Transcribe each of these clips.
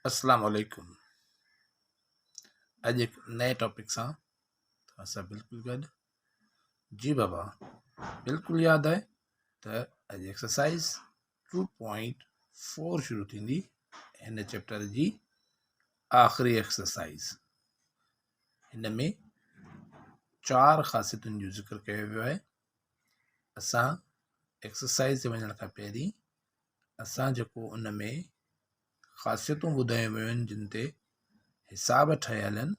اسلام عليڪم اڄ هڪ نئين ٽاپڪ سان توهان سان بلڪل گڏ جي بابا بلڪل ياد آهي ته اڄ ايڪسرسائز 2.4 شروع ٿيندي هن چيپٽر جي آخري ايڪسرسائز هن ۾ چار خاصيتن جو ذڪر ڪيو ويو آهي اسان ايڪسرسائز تي وڃڻ کان پهرين اسان جيڪو ان ۾ خاصيتون ٻڌايون ويون آهن جن تي حساب ٺهيل آهن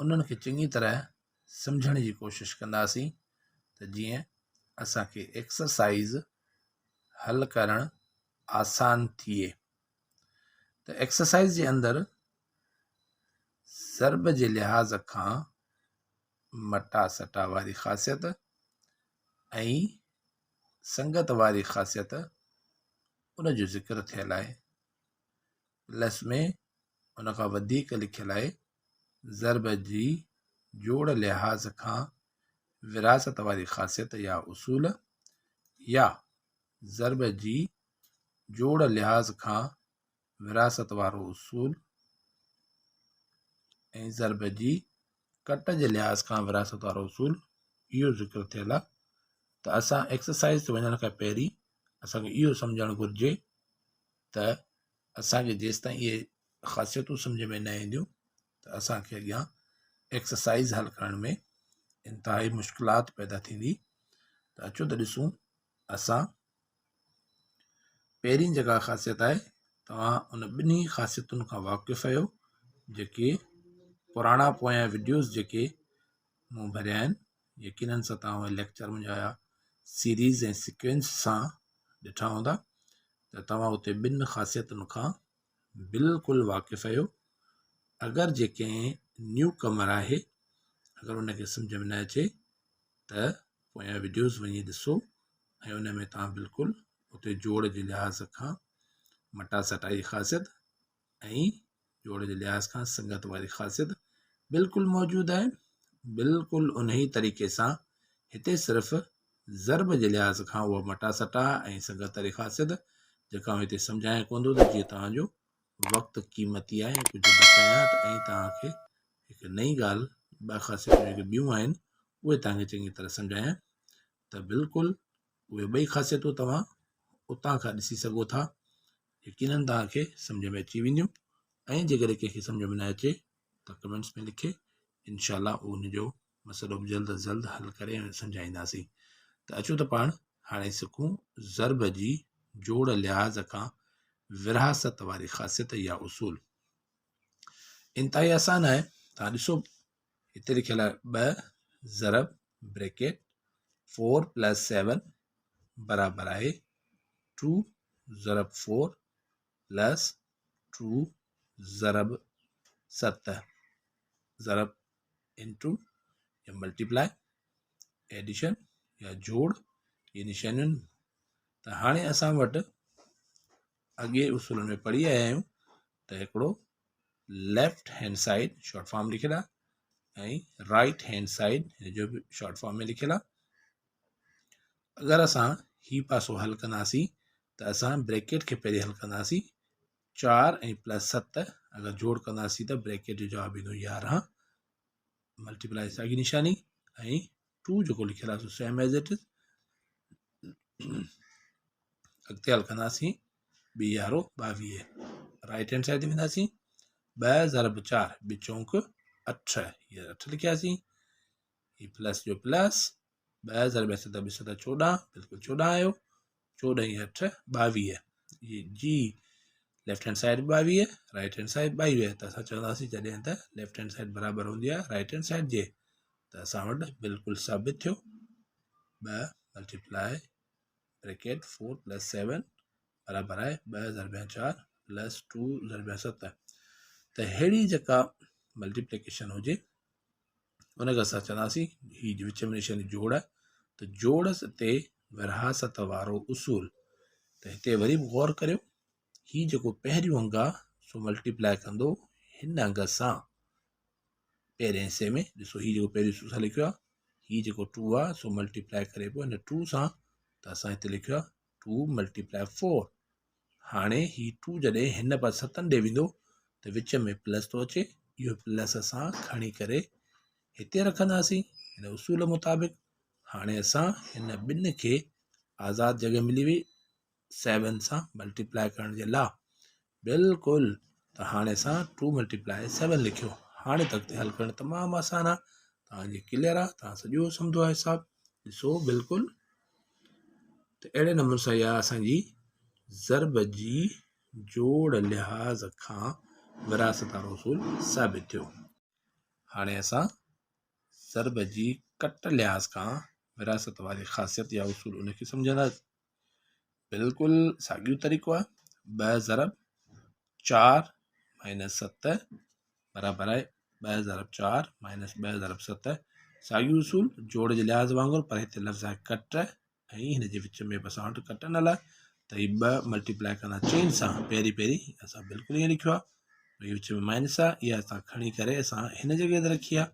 انهن کي چڱي طرح سمجهڻ جي ڪوشش ڪنداسين ته جيئن اسان کي ايڪسرسائز حل ڪرڻ آسان ٿئي ته ايڪسرسائز جي اندر ضرب جي لحاظ کان مٽا سٽا واري خاصيت ۽ سنگت واري خاصيت ان جو ذڪر ٿيل آهي. پلس ۾ ان کان وڌيڪ لکيل آهي ضرب جي جوڙ لحاظ کان وراثت واري خاصيت يا اصول يا ضرب جي جوڙ لحاظ کان وراثت وارو اصول ۽ ضرب جي ڪٽ جي لحاظ کان وراثت وارو اصول اهو ذڪر ٿيل آهي ته اسان ايڪسرسائز تي وڃڻ کان پهرين اسان کي اهو سمجهڻ گهرجي ته اسان کي جيستائين اهي خاصيتون سمجهه ۾ نه اينديون ته اسان کي اڳيان ايڪسرسائز حل ڪرڻ ۾ انتهائي مشڪلات پيدا ٿيندي ته اچو ته ڏسون اسان پهرين جيڪا خاصيت آهي توهان ان ٻنهي خاصيتن کان واقف آهيو جيڪي پراڻا پويان وڊيوز جيڪي مون ڀريا آهن يقينن سان توهان اهي ليڪچر منهنجا سيريز ۽ سيڪوينس سان ڏٺا هوندا ته توهان اتي ٻن خاصيتن کان بلڪل واقف آهيو اگر جي ڪنهن نيو ڪمر آهي اگر ان کي سمجھ ۾ نه اچي ته پويان وڊيوز وڃي ڏسو ۽ ان ۾ توهان بلڪل اتي جوڙ جي لحاظ کان مٽا سٽا جي خاصيت ۽ جوڙ جي لحاظ کان سنگت واري خاصيت بلڪل موجود آهي بلڪل انهي طريقي سان هتي صرف ضرب جي لحاظ کان اها مٽا سٽا ۽ سنگت واري خاصيت جيڪا آئون هتي سمجهايان ڪونه ٿو ته جيئن توهان جو وقت قيمتي آهي ۽ ڪجهه بچايان ته ۽ توهان کي هڪ نئين ڳالهه ٻه خاصيتون جيڪي ٻيون آهن اهي توهان کي چڱي طرح سمجهايان ته بلڪل اهي ٻئي خاصيتون توهان اتان کان ڏسي سگهو ٿا يقينن توهان کي سمجهه ۾ اچي وينديون ۽ جيڪڏهن ڪنهن کي سمجهه ۾ نه اچي ته ڪمينٽس ۾ لکي انشاء الله ان جو مسئلو به جلد از جلد حل ڪري ۽ سمجهائينداسين ته اچو ته پاڻ هاڻي سکون ضرب جي جوڙ لحاظ کان ورهاست واري خاصيت يا اصول انتهائي آسان آهي توهان ڏسو هتي لکيل آهي ٻه ضرب بريڪيٽ فور پلس سيون برابر آهي ٽو ضرب فور پلس ٽو ضرب ست ضرب انٽو يا ملٽيپلائي ايڊيشن يا جوڙ جي نشانين ته هاڻي اسان وٽ اڳي اصولن ۾ پڙهي آيا آهيون ته هڪڙو left hand side short form لکيل آهي ۽ رائٽ هينڊ سائيڊ هن جو به شارٽ فارم ۾ لکيل آهي اگر اسان هي پاسو حل ڪنداسين ته اسان بريڪيٽ کي پهرين حل ڪنداسين چار ۽ پلس ست اگر جوڙ ڪنداسين ته بريڪيٽ جو جواب ايندو يارهن ملٽيپلائي ساڳي نشاني ۽ ٽو جيڪو لکيل آهي سو سيم ايز it از اڳتي حل ڪنداسين ٻي يارو ٻاويهه رائٽ هينڊ سائيڊ تي وينداسين ٻه ضرب چار ٻه چونڪ اٺ هي اٺ لکياسين هي پلس جو پلس ٻه ضرب ست ٻه ست چوڏهن بلڪل چوڏهن آيو چوڏهن ۽ اٺ ٻاويهه جي ليفٽ هينڊ سائيڊ ٻاويهه رائٽ هينڊ سائيڊ ٻاويهه ته اسان چونداسين جڏهن ته ليفٽ هينڊ سائيڊ برابر هوندي آهي رائٽ هينڊ سائيڊ جي ته اسان وٽ بلڪل ثابت ٿيو ٻه multiply bracket four plus seven برابر آهي ٻه ضرب چار پلس ٽو ضرب ست ته ههڙي جيڪا ملٽيپليڪيشن هجي ان کي اسان چونداسين هي وچ ۾ نشاني جوڙ آهي ته جوڙ تي ورهاست وارو اصول ته هتي وري به غور ڪريو هي جيڪو پهريون انگ آهي سو ملٽيپلائي ڪندو هن انگ سان پهرين حصي ۾ ڏسو هي جيڪو پهريون حصو اسان لکيو آهي هي جيڪو ٽو آهي سو ملٽيپلائي ڪري پيو هن ٽو سان ته اسان هتي لکيو آهي ٽو ملٽيپلائي فور هاڻي هي ٽو جڏهن هن پاسي ستن ڏي ويندو ته وچ ۾ پلس ٿو اچي اهو پلس اسان کڻي ڪري هتي رکنداسين هن اصول مطابق هاڻي اسان هن ٻن کي آزاد جڳهه ملي وئي سيون سان ملٽيپلائي ڪرڻ جي لاء بلڪل ته هاڻي اسان ٽو ملٽيپلائي سيون لکيو هاڻي تختي حل ڪرڻ تمام آسان آهي توهان جي ڪليئر آهي توهان سڄو سمجھو آهي حساب ڏسو بلڪل ته اهڙي نموني سان اها اسانجي ضرب جي جوڙ لحاظ کان وراثت وارو اصول ثابت ٿيو هاڻي اسان ضرب جي ڪٽ لحاظ کان وراثت واري خاصيت يا اصول ان کي سمجھنداسين بلڪل ساڳيو طريقو آهي ٻه ضرب چار مائنس ست برابر آهي ٻه ضرب چار مائنس ٻه ضرب ست ساڳيو اصول جوڙ جي لحاظ وانگر پر هتي لفظ آهي ڪٽ ۽ هن جي وچ ۾ به اسان وٽ ڪٽ نه لاء ته هي ٻه ملٽيپلائي ڪندا چئن سان پهرين پهرين اسان بلڪل ائين لکيو آهي وچ ۾ مائنس آهي اها اسان کڻي ڪري اسان هن جڳهه تي رکي آهي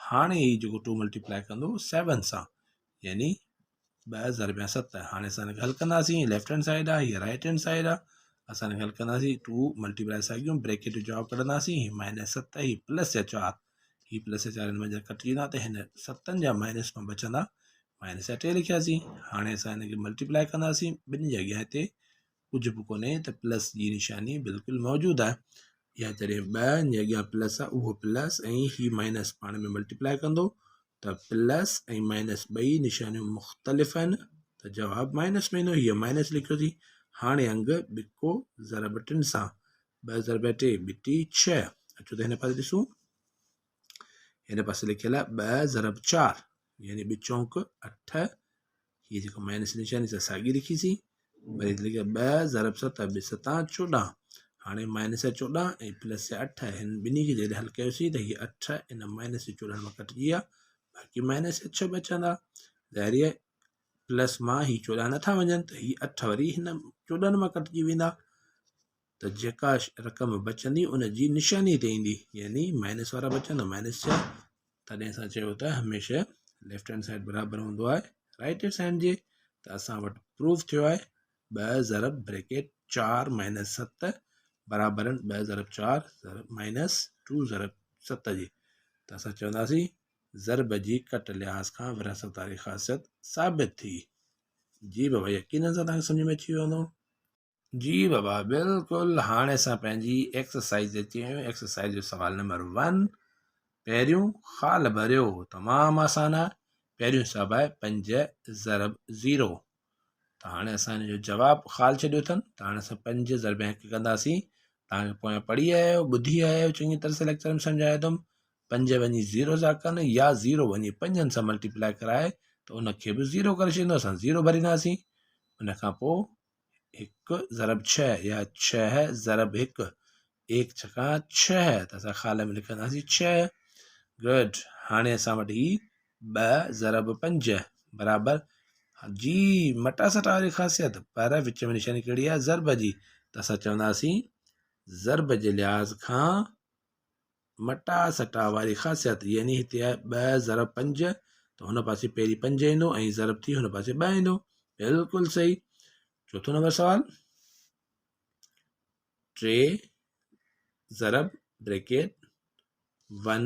هاڻي هي جيڪو ٽو ملٽيپلائي ڪندو سيون سان يعني ٻه ضرب ست هاڻي اسان هن کي حل ڪنداسين ليفٽ هينڊ سائيڊ آهي هي رائٽ هينڊ سائيڊ آهي اسان هن کي حل ڪنداسين ٽو ملٽيپلائي ساڳيون بريڪيٽ جو جواب ڪڍنداسين هي مائنس ست هي پلس جا چار هي پلس جا چار هن منجهان ڪٽجي ويندا ته هن ستن جا مائنس مان بچندا مائنس جا ٽي لکياسين هاڻي اسان هن کي ملٽيپلائي ڪنداسين ٻن جي اڳيان هتي ڪجهه به ڪونهي ته پلس جي نشاني بلڪل موجود آهي يا جڏهن ٻه جي اڳيان پلس آهي اهو پلس ۽ هي مائنس پاڻ ۾ ملٽيپلائي ڪندو ته پلس ۽ مائنس ٻئي نشانيون مختلف آهن ته جواب مائنس ۾ ايندو هيء مائنس لکيوسين هاڻي انگ ٻڪو ضرب ٽن سان ٻه ضرب ٽي ٻٽي ڇهه اچو ته هن پاسي ڏسون هن پاسي لکيل آهي ٻه ضرب چار يعني ٻه چونڪ اٺ هي جيڪو مائنس نشاني سان ساڳي لکيسين وري لکيا ٻه ضرب ست ٻه ستان چوڏهن هاڻي مائنس 14 ۽ پلس 8 هن ٻنهي کي جڏهن حل ڪيوسين ته هي 8 ان مائنس 14 مان ڪٽجي ويا باقي مائنس 6 بچندا ظاهري آهي پلس مان هي 14 نٿا وڃن ته هي 8 وري هن 14 مان ڪٽجي ويندا ته جيڪا رقم بچندي ان جي نشاني تي ايندي يعني مائنس وارا بچندا مائنس 6 تڏهن اسان چيو ته هميشه ليفٽ هينڊ سائيڊ برابر هوندو آهي رائٽ هينڊ سائيڊ جي ته اسان وٽ پروف ٿيو آهي ٻه ضرب بريڪيٽ چار مائنس ست برابر آهن ٻه ضرب چار ضرب مائنس ٽو ضرب ست جي ته اسان چونداسين ضرب جي ڪٽ لحاظ کان ورهاست واري خاصيت ثابت ٿي. جي بابا يقينن سان توهان کي سمجهه ۾ اچي ويو هوندو. جي بابا بلڪل هاڻي اسان پنهنجي ايڪسرسائز تي اچي ويا آهيون ايڪسرسائز جو سوال نمبر 1 پهريون خال ڀريو تمام آسان آهي پهريون حساب آهي 5 ضرب 0 ته هاڻي اسان ان جو جواب خال ڇڏيو اٿن ته هاڻي اسان 5 ضرب 1 ڪنداسين توهان کي پويان پڙهي آيا آهيو ٻڌي آيا آهيو چڱي طرح سان ليڪچر ۾ سمجهايو اٿم 5 وڃي 0 سان ڪن يا 0 وڃي پنجن سان ملٽيپلائي ڪرائي ته ان کي به 0 ڪري ڇڏيندو اسان 0 ڀرينداسين ان کان پوء هڪ ضرب ڇهه يا ڇهه ضرب هڪ ايڪ ڇڪا ڇهه ته اسان خال ۾ لکنداسين ڇهه گڊ هاڻي اسان وٽ هي ٻه ضرب پنج برابر جي مٽا سٽا واري خاصيت پر وچ ۾ نشاني ڪهڙي آهي ضرب جي ته اسان چونداسين ضرب جي لحاظ کان مٽا سٽا واري خاصيت يعني هتي آهي ٻه ضرب پنج ته هن پاسي پهرين پنج ايندو ۽ ضرب ٿي هن پاسي ٻه ايندو بلڪل صحيح چوٿون نمبر سوال ٽي ضرب bracket one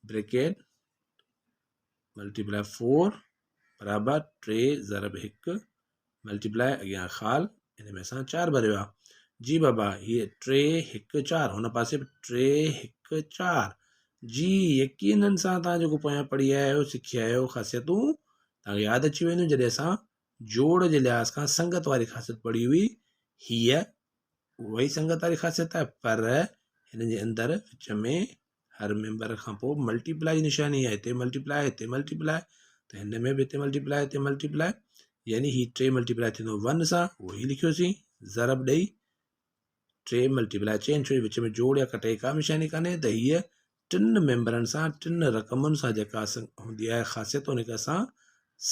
bracket multiply four برابر ٽي ضرب هڪ ملٽيپلائي اڳيان خال ان ۾ اسان چار ڀريو آ جي بابا هي ٽي هڪ چار هن پاسي به ٽي هڪ چار جي يقينن سان تان جيڪو پويان پڙهي آيا آهيو سکي آيا آهيو خاصيتون تان کي ياد اچي وينديون جڏهن اسان جوڙ جي لحاظ کان سنگت واري خاصيت پڙهي هئي هيء اها ئي سنگت واري خاصيت آهي پر هن جي اندر وچ ۾ هر ميمبر کان پوء ملٽيپلائي جي نشاني آهي هتي ملٽيپلائي هتي ملٽيپلائي ته هن ۾ به هتي ملٽيپلائي هتي ملٽيپلائي يعني هي ٽي ملٽيپلائي ٿيندو ون سان اهو هي لکيوسين ضرب ڏئي ٽي ملٽيپلائي چئن ڇو وچ ۾ جوڙ يا ڪٽي ڪا نشاني ڪانهي ته هيء ٽن ميمبرن سان ٽن رقمن سان جيڪا هوندي آهي خاصيت ان کي اسان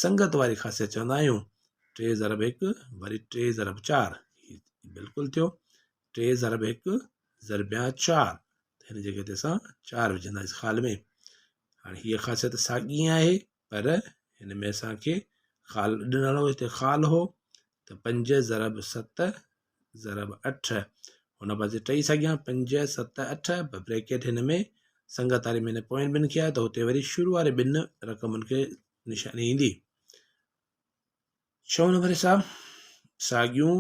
سنگت واري خاصيت چوندا آهيون ٽي ضرب هڪ وري ٽي ضرب چار هي بلڪل ٿيو ٽي ضرب هڪ ضربيان چار ته هن جڳهه تي اسان چار وجهنداسين خال ۾ هاڻي هيء خاصيت ساڳي آهي پر هن ۾ اسان کي خال ڏنل هو هتي خال هو ته پنج ضرب ست ضرب اٺ هن پاسي ٽئي ساڳيان پنج ست اٺ به بريڪيٽ هن ۾ سنگت واري ۾ هن پوين ٻن کي آهي ته هتي وري شروع واري ٻن رقمن کي نشاني ايندي. ڇهون نمبر حساب ساڳيون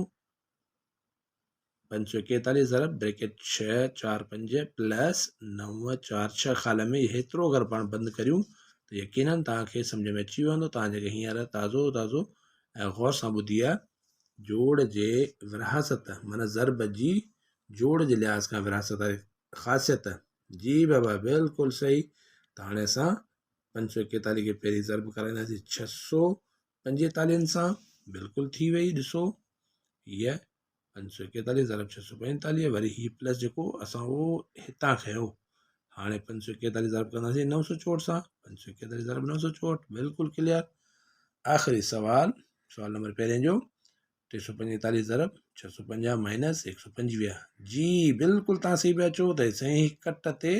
541 ضرب بريڪيٽ 6 4 5 پلس 9 4 6 خال ۾ هيترو اگر پاڻ بند ڪريون ته يقينن توهان کي سمجھ ۾ اچي ويندو. توهان جيڪي هينئر تازو تازو ۽ غور سان ٻڌي آهي جوڙ جي ورهاست معنيٰ ضرب جي جوڙ جي لحاظ کان ورهاست واري خاصيت. جي بابا بلڪل صحيح. ته هاڻي اسان 541 کي پهرين ضرب ڪرائينداسين 645 سان. بلڪل ٿي وئي. ڏسو هيء 541 ضرب 645، وري هي پلس جيڪو اسان اهو هتان کنيو. هاڻي 541 ضرب ڪنداسين 964 سان. 541 ضرب 964، بلڪل ڪليئر. آخري سوال، سوال نمبر پهرين جو 345 ضرب 650 مائنس 125. جي بلڪل تان صحيح پيا چئو ته سائين ڪٽ تي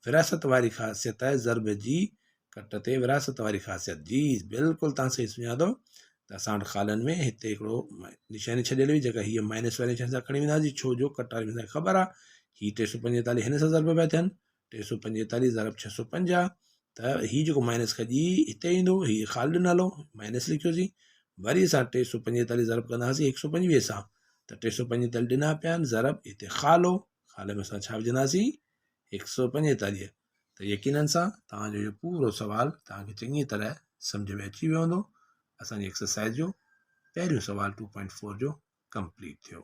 وراثت واري خاصيت آهي، ضرب جي ڪٽ تي وراثت واري خاصيت. جي بلڪل تان صحيح سڃاتو ته اسان وٽ خالن ۾ هتي هڪڙو نشاني ڇڏيل هئي جيڪا هيء مائنس واري نشاني سان کڻي وينداسين، ڇو جو ڪٽ واري اسان کي خبر آهي هي 345 هن سان ضرب پيا ٿين، 345 ضرب 650، ته هي جيڪو مائنس کڄي هتي ايندو، هي خال ڏنل هو مائنس لکيوسين. وري اسان 345 ضرب ڪنداسين 125 سان، ته 345 ڏنا پيا آهن ضرب هتي خال هو، خال ۾ اسان ڇا وجهنداسين؟ 145. ته يقينن سان توهان جو اهو پورو سوال توهان کي چڱي طرح سمجهه ۾ اچي ويو هوندو. اسان جي ايڪسرسائز جو پهريون سوال 2.4 جو ڪمپليٽ ٿيو.